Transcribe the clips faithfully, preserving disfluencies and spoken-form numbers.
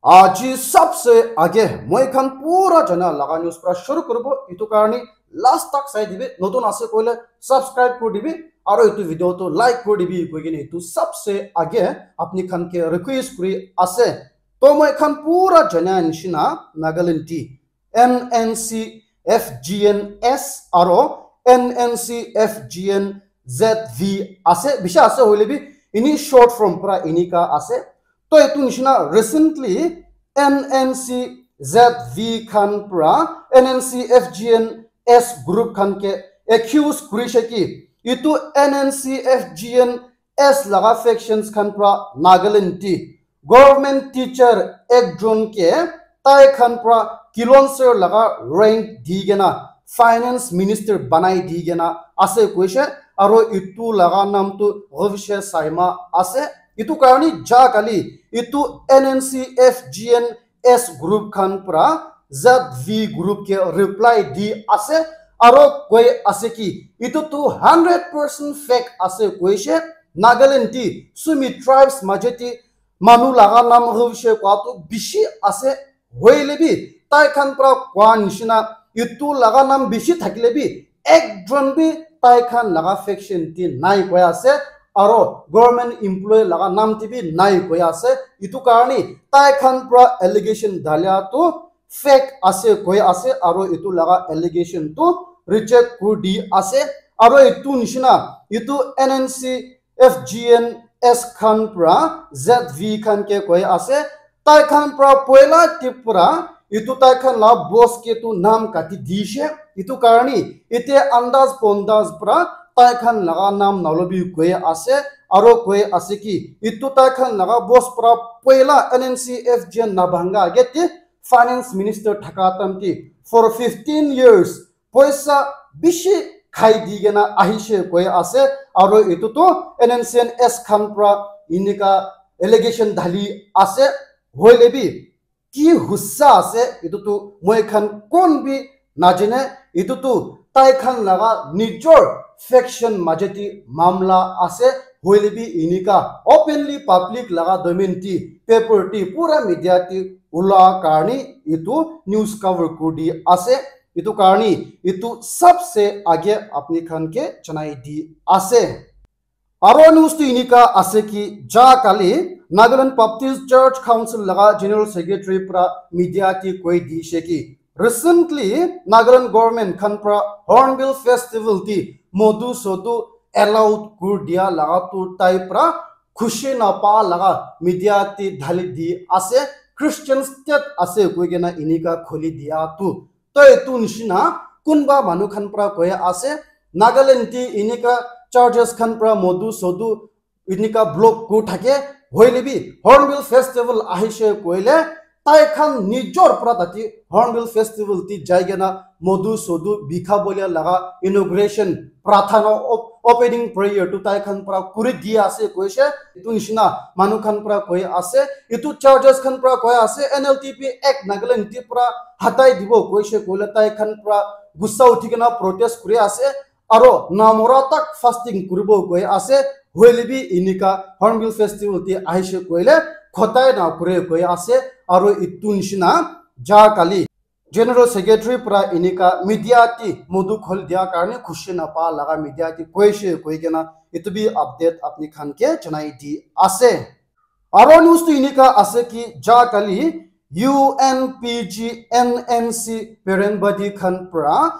Aji sabse aage moi khan pura jana laga news pra shuru kuribo. Itu karni last tak sai dibi, notun ase koile subscribe kuri dibi, aro itu video tu like kuri dibi koi kene itu sabse aage apni khan ke request kuri ase. To moi khan pura jana nishina Nagaland ti N N C F G N S aro N N C F G N Z V ase, bishi ase hoile bi ini short form pra inika ase. To itu nishina recently N N C Z V khan pra N N C F G N S group khan ke accuse kurishe ki itu N N C F G N S laga factions khan pra Nagaland ti government teacher ekjon ke tai khan pra Kilonser laga rank di kena finance minister banai di kena ase koishe, aro itu laga naam tu Ghovishe Saima ase. Itu karni ja kali itu N N C F G N S group khan pra Z V group ke reply di ase, aro koi ase ki itu tu hundred percent fake ase koishe. Nagaland ti Sumi tribes maje ti manu laga naam Ghovishe kwa tu bishi ase, hoile bi tai khan pra kwa nishina itu laga naam bishi thakile bi ekjon bi tai khan laga faction ti nai koi ase, aro government employee laga naam ti bi nai koi ase. Itu karni tai khan pra allegation dalia tu fake ase koi ase, aro itu laga allegation tu reject kuri di ase. Aro itu nishina itu N N C F G N S khan pra Z V khan ke koi ase, tai khan pra poila tip pra itu tai khan la boss ke tu naam kati dishe. Itu karni ite andaz pondaz pra tai khan laga naam nalobi koi ase, aro koi ase ki itu tai khan laga boss pra poila N N C F G N nabhanga age te finance minister thaka time ti for fifteen years poisa bishi khai di kena ahishe koi ase, aro itu tu N N C N S khan pra inika allegation dhali ase. Hoile bi ki hussa ase itu tu moi khan kon bi najane. Itu tu tai khan laga nijor faction maje ti mamla ase. Hoile bi inika openly public laga domain ti, paper ti, pura media ti ula karni itu news cover kuri di ase. Itu karni itu sabse aage apni khan ke janai di ase. Aro news tu inika ase ki ja kali Nagaland Baptist Church Council laga General Secretary pra media ti koi dishe ki recently Nagaland government khan pra Hornbill Festival ti modu sodu allowed kuri dia laga tu tai pra khushi napa laga media ti dhali di ase, Christian state ase koi kena inika khuli dia tu. To itu nishina kunba manu khan pra koi ase, Nagaland ti inika churches khan pra modu sodu inika block ku thake, hoile bi Hornbill Festival ahishe koile tai khan nijor pra tati Hornbill Festival ti jai kena modu sodu bikha bole laga inauguration prathana op- opening prayer tu tai khan pra kuri di ase koishe. Itu nishina manu khan pra koi ase, itu churches khan pra koi ase, N L T P Act Nagaland ti pra hatai dibo koishe koile tai khan pra gussa uthi kena protest kuri ase, aro namora tak fasting kuribo koi ase, hoile bi inika Hornbill Festival ti ahishe koile khotai na kure koi ase, aro itu nishina ja kali General Secretary pra inika media ti modu khol dia karne khushi napa laga media ti koishe koi kena itu bi update apni khan ke janai di ase. Aro news tu inika ase ki ja kali U N P G N N C parent body khan pra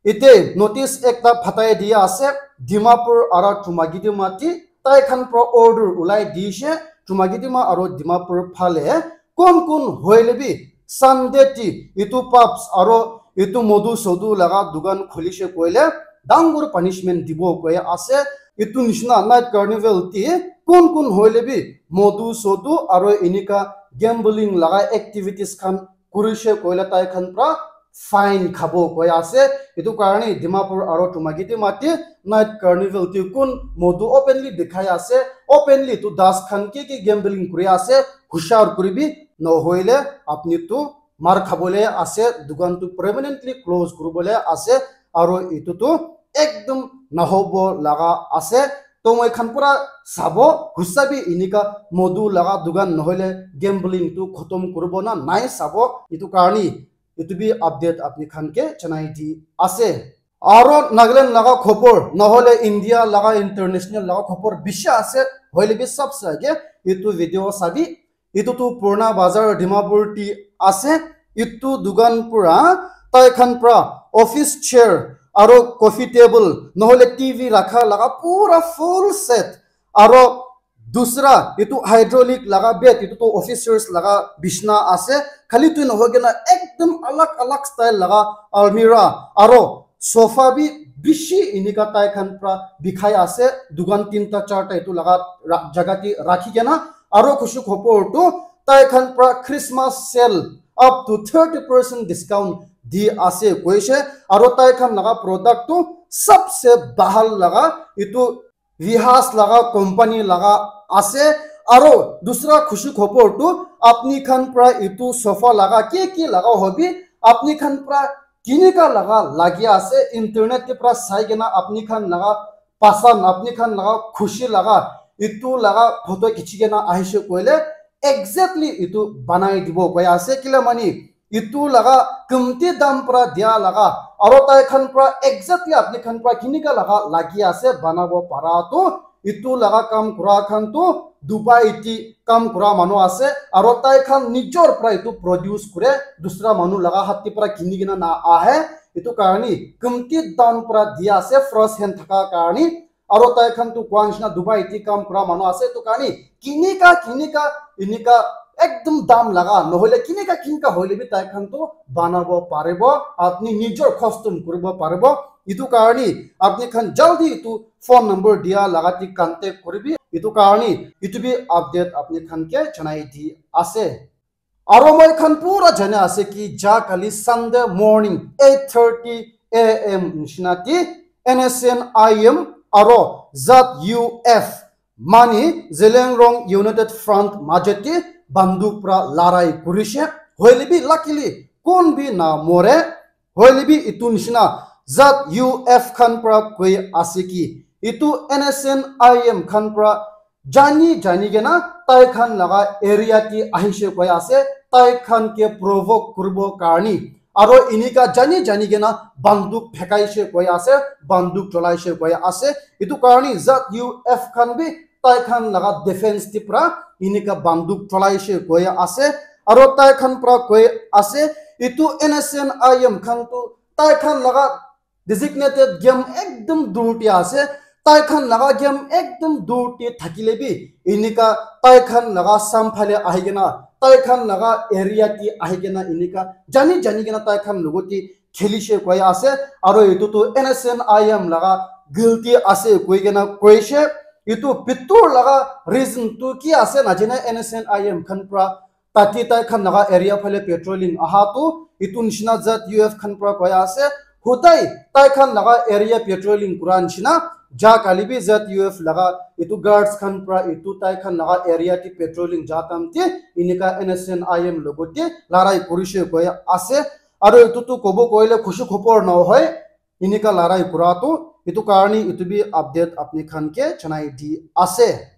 ite notice ekta phatai dia ase, Dimapur aro Chumagiti mati tai khan pra order ulai dishe, Chumagiti ma aro Dimapur phale kun kun hoile bi Sunday ti itu pubs aro itu modu sodu laga dukan khulishe koile dangor punishment dibo koi ase. Itu nishina night carnival ti kun kun hoile bi modu sodu aro inika gambling laga activities khan kurishe koile tai khan pra fine khabo koi ase. Itu karne Dimapur aro Chumagiti mati night carnival ti kun modu openly dikhai ase, openly tu das khan ki ki gambling kuri ase, hushar kuribi, nohoile apni tu mar khabole ase, dukan tu permanently close kuribole ase, aro itu tu ekdum nahobo laga ase. To moi khan pura sabo, husa bi enika modu laga dukan nohoile gambling tu khotom kuribo na nai sabo, itu karni itu bi update apni khan ke janai di ase. Aro Nagaland laga khobor, nohole India laga international laga khobor bishi ase, hoile bi sabse age itu video sabi. Itu tu Purna Bazar Dimapur ti ase. Itu dukan pura tai khan pra office chair aro coffee table nohole T V rakha laga pura full set aro dusra itu hydraulic laga bed, itu tu officers laga bishna ase. Khali tu nohoi kena ekdum alag alag style laga almirah aro sofa bi bishi enika tai khan pra bikhai ase. Dukan tinta charta itu laga ra- jaga te rakhi kena aro khushi khopor tu tai khan pra Christmas sale up to thirty percent discount di ase koise. Aro tai khan laga product tu sabse bahal laga itu Vihas laga company laga ase. Aro dusra khushi khopor tu apni khan pra itu sofa laga ki ki laga hobi apni khan pra kinika laga lagi ase, internet te pra sai kena apni khan laga pasan, apni khan laga khushi laga itu laga photo khichi kena ahise koile exactly itu banai dibo koi ase. Kila mani itu laga kumti dam pra dia laga aro tai khan pra exactly apni khan pra kinika laga lagi ase banabo para tu itu laga kam kura khan tu Dubai ti kam kura manu ase aro tai khan nijor pra itu produce kure, dusra manu laga hat ti pra kini kena na ahe. Itu karni kumti dam pra dia ase, first hand thaka karni. Aro tai khan tu kwan shina Dubai ti kam kura manu ase, itu karni kinika kinika inika ekdum dam laga nohole kinika kinika hoile bi tai khan tu banabo paribo, apni nijor custom kuribo paribo. Itu karni apni khan jaldi itu phone number dia laga ti contact kuribi. Itu karni itu bi update apni khan ke janai di ase. Aro moi khan pura jane ase ki ja kali Sunday morning eight thirty a m nishina ti N S N I M aro Z U F mani Zeliangrong United Front majeti banduk pra larai kurishe. Hoile bi luckily kun bi na more. Hoile bi itu nishina Z U F khan pra koi ase ki itu N S N I M khan pra jani jani kena tai khan laga area ti ahishe koi ase, tai khan ke provoke kuribo karni. Aro inika jani jani kena banduk phekaishe koi ase, banduk cholaishe koi ase. Itu karni Z U F khan bi tai khan laga defense ti pra inika banduk cholaishe koi ase. Aro tai khan pra koi ase, itu N S N I M khan tu tai khan laga designated game ekdum dur te ase, tai khan laga game ekdum dur te thakile bi inika tai khan laga sam phale ahi kena tai khan laga area te ahi kena inika jani jani kena tai khan logot te khelishe koi ase. Aro itu tu N S N I M laga guilty ase koi kena koishe. Itu bitor laga reason tu ki ase najane, N S N I M khan pra tati tai khan laga area phale patrolling aha tu itu nishina Z U F khan pra koi ase. Hudai tai khan laga area patrolling kura nishina ja kali bi Z U F laga itu guards khan pra itu tai khan laga area ti patrolling ja tam ti inika N S N I M logot ti larai kurishe koi ase. Aro itu tu kobo koile khushi khopor nohoi inika larai kura tu. Itu karni itu bi update apni khan ke janai di ase.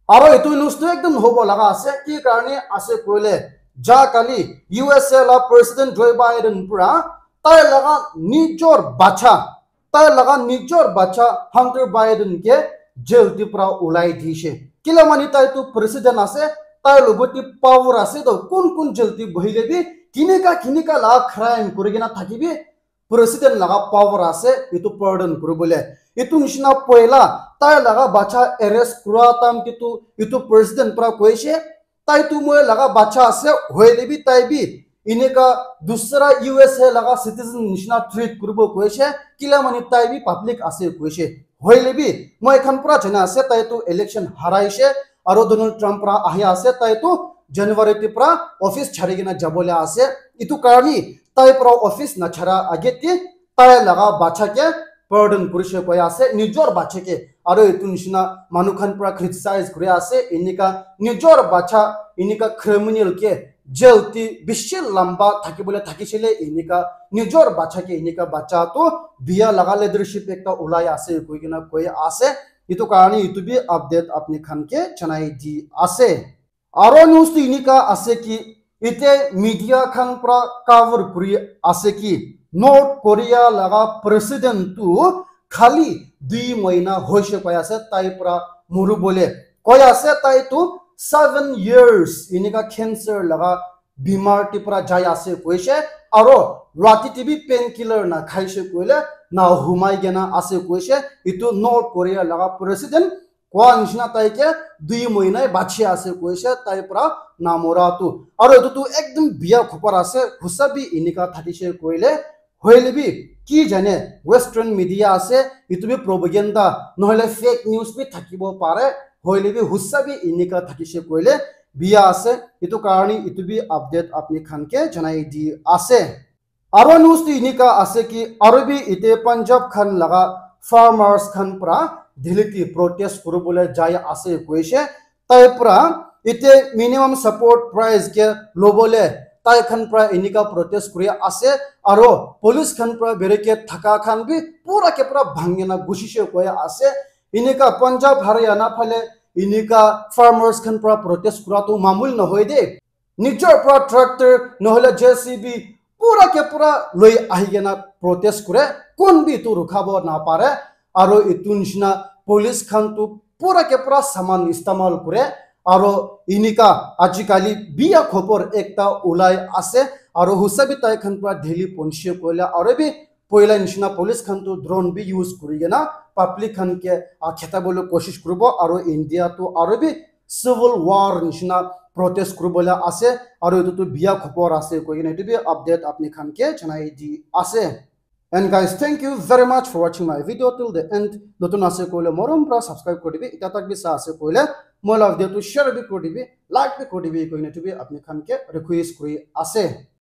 Aro etu news tu ekdum hobo laga ase, ki karne ase koile, ja kali U S A la President Joe Biden pura tai laga nijor bacha, tai laga nijor bacha Hunter Biden ke jail ti pura ulai dishe. Kila mani tai tu president ase, tai logot ti power ase to kun kun jail ti bohile bi kinika kinika la crime kuri kena thakibi, president laga power ase etu pardon kuribole. Etu nishina poila tai laga bacha arrest kura time te tu etu president para koishe, tai tu moi laga bacha ase, hoile bi tai bi eneka dusra U S A laga citizen nishina treat kuribo koishe, kila mani tai bi public ase koishe. Hoile bi moi khan pura jana ase tai tu election haraishe, aro Donald Trump para ahi ase, tai tu January te para office chari kena jabole ase. Etu karni tai para office nachara age te tai laga bacha ke pardon kurishe koi ase, nijor bacha ke. Aro etu nishina manu khan para criticize kuri ase, enika nijor bacha, enika criminal ke jail te bishi lamba thakibole thakishile, enika nijor bacha ke, enika bacha tu biya laga leadership ekta ulai ase koi kena koi ase. Itu karne itu bi update apni khan ke janai di ase. Aro news tu inika ase ki, ite media khan pra cover kuri ase ki, North Korea laga president tu khali dui moina hoishe koi ase, tai pra muru bole koi ase, tai tu seven years inika cancer laga bimar te pra jai ase koishe, aro rati te bi painkiller na khaishe koile na humai kena ase koishe, itu North Korea laga president koa nishina tai ke dui mohinai bachi ase koishe, tai pra namora tu. Aro etu tu ekdum biya khopor ase, husa bi inika thakishe koile, hoile bi ki jane, Western media ase, itu bi propaganda, nohole fake news bi thakibo pare, hoile bi husa bi inika thakishe koile biya ase, itu karne itu bi update apni khan ke janai di ase. Aro news tu inika ase ki, aro bi ite Punjab khan laga farmers khan pra Delhi te protest kuribole jai ase koishe. Tai pra ite minimum support price ke lobole tai khan pra inika protest kuri ase. Aro police khan pra barricade thaka khan bi pura ke pura bhangina gushishe koi ase. Inika Punjab, Haryana phale inika farmers khan pra protest kura tu mamul nohoi de. Nijor pra tractor nohole J C B pura ke pura loi ahi kena protest kure, kun bi etu rukhabo napare. Aro etu nishina police khan tu pura ke pura saman istemal kure. Aro inika ajikali biya khopor ekta ulai ase, aro husa bi tai khan pra Delhi ponche koile aro bi poila nishina police khan tu drone bi use kuri kena public khan ke, ah, khetabole koshish kuribo, aro India tu aro bi civil war nishina protest kuribole ase, aro etu tu biya khopor ase koi kena etu bi update apni khan ke janai di ase. And guys, thank you very much for watching my video till the end. Notun ase koile morom pra subscribe kuri dibi, ita tak bi sa ase koile moi la video tu share bi kuri dibi, like bi kuri dibi koi kena etu bi apni khan ke request kuri ase.